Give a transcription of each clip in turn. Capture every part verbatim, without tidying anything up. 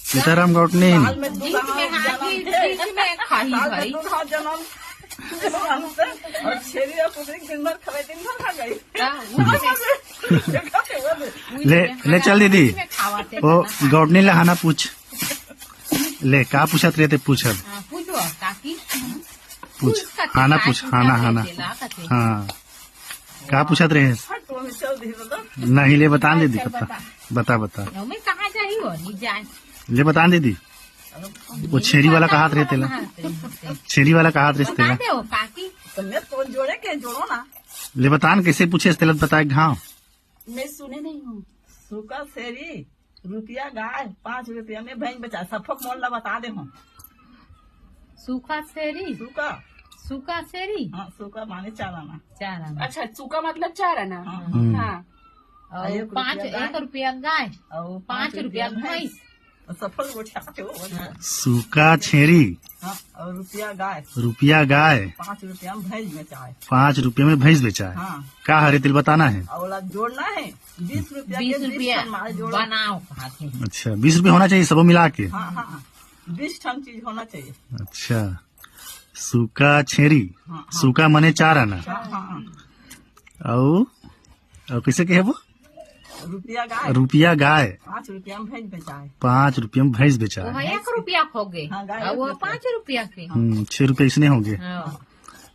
सीताराम गौटनी। साल में दू बीच में बार हाथ जन्म की, थे। बीच में खाही साल में भाई। दू बार जन्म। और छेरी और कुकरी दिन भर खावे, दिन भर खा गई। का? ले, ले चल दीदी। बीच में खावा थे वो खाना। गौटनी ले हाना पूछ। ले, का पूछत रहे ते पूछ अब। हाँ, पूछो, काकी। पूछ। पूछ, काकी, हाना पूछ, पूछ, हाना, काकी, हाना। चला, काकी। हाँ। का पूछत रहे? हट, तो हमें चल दी, बता। नहीं, ले, बता दे दी, चल, बता। बता। बता, बता। तो मैं कहाँ जाही वो, नहीं जाए। ले, बता दे दी। वो छेरी वाला कहाँ हाथ रहे तेला? कहाँ हाथ रहे? छेरी वाला कहाँ हाथ रहे बता तेला? दे वो, काकी। तो मैं तो जोड़े के, जोड़ो ना। ले, बता ना, कैसे पूछे तेला, बता एक घाव। मैं सुने नहीं हूँ। सूखा छेरी, रुपया गाय, पाँच रुपया में भैंस बेचाय, सफक मोल ला बता दे हूँ। सूखा छेरी? सूखा। सूखा छेरी? हाँ, सूखा माने चार आना। चार आना। अच्छा, सूखा मतलब चार आना। हाँ। हम्म। हाँ। और एक पाँच, रुपया गाय। एक रुपया गाय। और पाँच पाँच रुपया रुपया भैंस। भैंस। और सफल गोठिया के वो बोल। सूखा छेरी। हाँ, और रुपया गाय। रुपया गाय। पाँच रुपया में भैंस बेचाय। पाँच रुपया में भैंस बेचाय। हाँ। का हरे तेला बताना है? और ओला जोड़ना है, बीस रुपया के बीस बीस रुपया ठन मारे जोड़ो। बनाओ कहा थे। अच्छा, बीस रुपया होना चाहिए सबो मिला के। हाँ, हाँ, हाँ। बीस ठन चीज होना चाहिए। अच्छा, सूखा छेरी, हाँ, हाँ। सूखा मने चार आना। हाँ, हाँ, हाँ। अउ, अउ कैसे कहे वो? रुपया गाय। रुपया गाय। पाँच रुपया में भैंस बेचाय। पाँच रुपया में भैंस बेचाय। वो एक रुपया हो गए। हाँ, गाय और एक वो रुपया। पाँच रुपया के। हम्म, छह रुपया इसने हो गए। हाँ।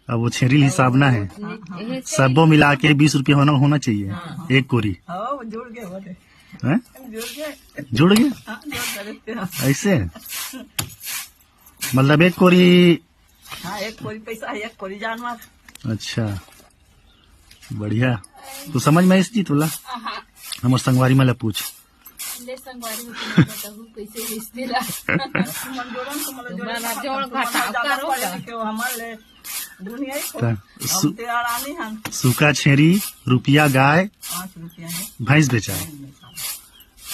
अब वो छेरी हिसाब ना है। हाँ, हाँ। सबो मिला के बीस रुपया होना, होना चाहिए। हाँ, हाँ। एक कोरी। हाँ, वो जुड़ गए, वो दे। हैं? जुड़ गए। जुड़ गए? हाँ, जुड़ गए, देखते हैं। ऐसे? मतलब एक कोरी। हाँ, एक कोरी पैसा, एक कोरी जानवर। अच्छा, बढ़िया। तू समझ में आइस जी तोला? हाँ। हमर संगवारी मन ला पूछ। ले संगवारी हो, तुम बताहू कैसे रिश्ते ला। तुमन जोड़न, तुमन जोड़न, तुम्हारा जोड़ तुमन घटाव ज्यादा करो पढ़े का? लिखे हो, हमारे ले दुनिया ही खो। त सु-, हम ते आरामी हन। सूखा छेरी, रुपया गाय, पाँच रुपया है। भैंस बेचाय। भैंस बेचाय।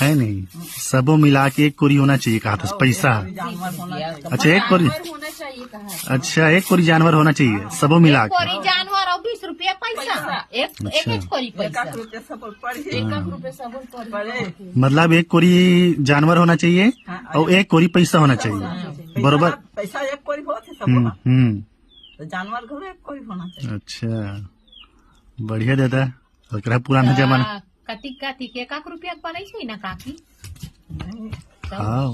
है नहीं, सबो मिला के एक कोरी होना चाहिए, कहा था, हाँ, पैसा। एक कोरी जानवर होना चाहिए। अच्छा, एक कोरी। जानवर होना चाहिए, कहा था। अच्छा, एक कोरी जानवर होना चाहिए, हाँ। सबो मिला एक के। कोरी जानवर और बीस रुपया पैसा। पैसा। एक, एक, अच्छा। एक कोरी एक पैसा। एक रुपया सब पड़ी। एक एक रुपया सब पड़ी। पड़े। मतलब एक कोरी जानवर होना चाहिए हाँ, और एक कोरी पैसा होना सब चाहिए। होना चाहिए। बरोबर। पैसा, पैसा एक कोरी होत है सबको। हम्म, हम्म। तो जानवर घरे एक कोरी होना चाहिए। अच्छा, बढ़िया दादा। ओकरा पुराना हाँ, जमाना। कतिक, कतिक, एक आख रुपया के बनई होई ना काकी? नहीं। हाँ।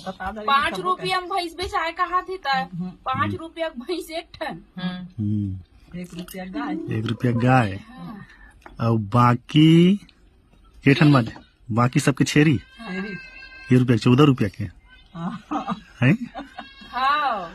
बता दे, पाँच रुपया में भैंस बेचाय कहा थे त, हम्म। पाँच रुपया के भैंस एक ठन। हाँ। हम्म। एक रुपया गाय। एक रुपया गाय। हाँ। अउ बाकी के ठन बाजे? बाकी सबके छेरी? छेरी। ये रुपया, चौदह रुपया के। हाँ। हैं? हाँ।